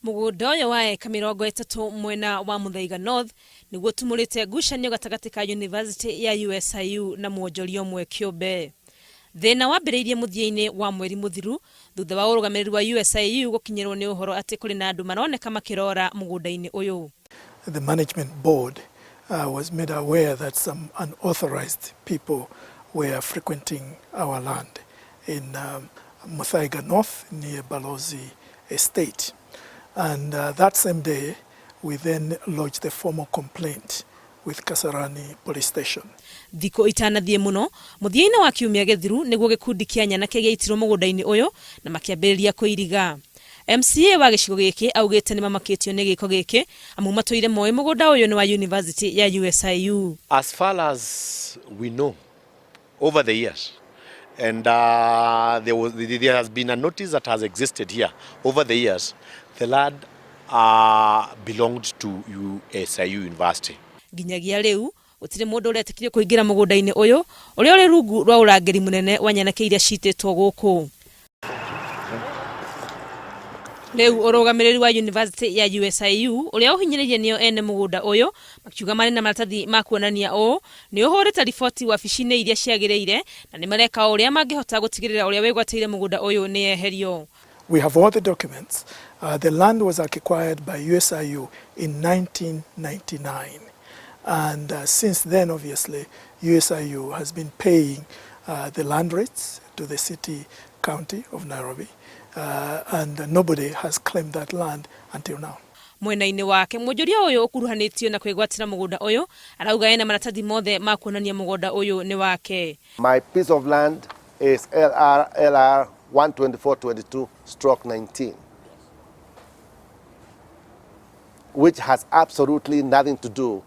Mũgũnda ũyũ wa eka 30 mwena wa Muthaiga North nĩguo ũtumũrĩte ngucanio gatagatĩ ka yunivasĩtĩ ya USIU na mwonjoria ũmwe kĩũmbe. Thĩna wambĩrĩirie mũthia-inĩ wa mweri mũthiru thutha wa ũrũgamĩrĩri wa USIU gũkinyĩrwo nĩ ũhoro atĩ kũrĩ na andũ maroneka makĩrora mũgũnda-inĩ ũyũ. The management board was made aware that some unauthorized people were frequenting our land in Muthaiga North near Balozi Estate. And that same day, we then lodged a formal complaint with Kasarani Police Station. Thikũ itanathiĩ mũno, mũthia-inĩ wa kiumia gĩthiru nĩguo gĩkundi kĩa nyanake gĩaitirwo mũgũnda-inĩ ũyũ na makĩambĩrĩria kũiriga. MCA wa gĩcigo gĩkĩ augĩte nĩmamakĩtio nĩ gĩko gĩkĩ amu matũire moĩ mũgũnda ũyũ nĩ wa yunivasĩtĩ ya USIU. As far as we know, over the years, and there has been a notice that has existed here over the years, the land belonged to USIU University. Nginyagia rĩu gũtirĩ mũndũ ũretĩkĩrio kũingĩra mũgũnda-inĩ ũyũ ũrĩa ũrĩ rungu rwa ũrangĩri mũnene wa nyanake iria citĩtwo gũkũ. Rĩu ũrũgamĩrĩri wa yunivasĩtĩ ya USIU ũrĩa ũhinyĩrĩirie nĩo ene mũgũnda ũyũ makiuga marĩ na maratathi ma kuonania ũũ nĩ ũhũrĩte riboti wabici-inĩ iria ciagĩrĩire na nĩ mareka o ũrĩa mangĩhota gũtigĩrĩra ũrĩa wĩgwatĩire mũgũnda ũyũ nĩ eherio. We have all the documents. The land was acquired by USIU in 1999. And since then, obviously, USIU has been paying the land rates to the city county of Nairobi. And nobody has claimed that land until now. Mwena-inĩ wake mwonjoria ũyũ ũkuruhanĩtio na kwĩgwatĩra mũgũnda ũyũ arauga ena maratathi mothe ma kuonania mũgũnda ũyũ nĩ wake. My piece of land is LR LR 12422/19, which has absolutely nothing to do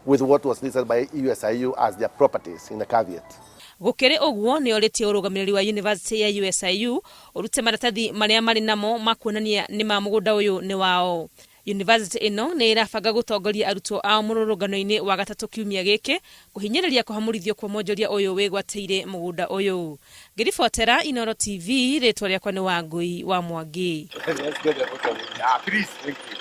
with what was listed by USIU as their properties in the caveat. Gũkĩrĩ ũguo nĩ orĩtie ũrũgamĩrĩri wa yunivasĩtĩ ya USIU ũrute maratathi marĩa marĩ namo ma kuonania nĩ ma mũgũnda ũyũ nĩ wao. Yunivasĩtĩ ĩno nĩ ĩrabanga gũtongoria arutwo ao mũrũrũngano-inĩ wa gatatũ kiumia gĩkĩ kũhinyĩrĩria kũhamũrithio kwa mwonjoria ũyũ wĩgwatĩire mũgũnda ũyũ. Ngĩribotera Inooro TV rĩtwa rĩakwa nĩ Wangũi wa Mwangi. Let's get the photo. Yeah, please. Thank you.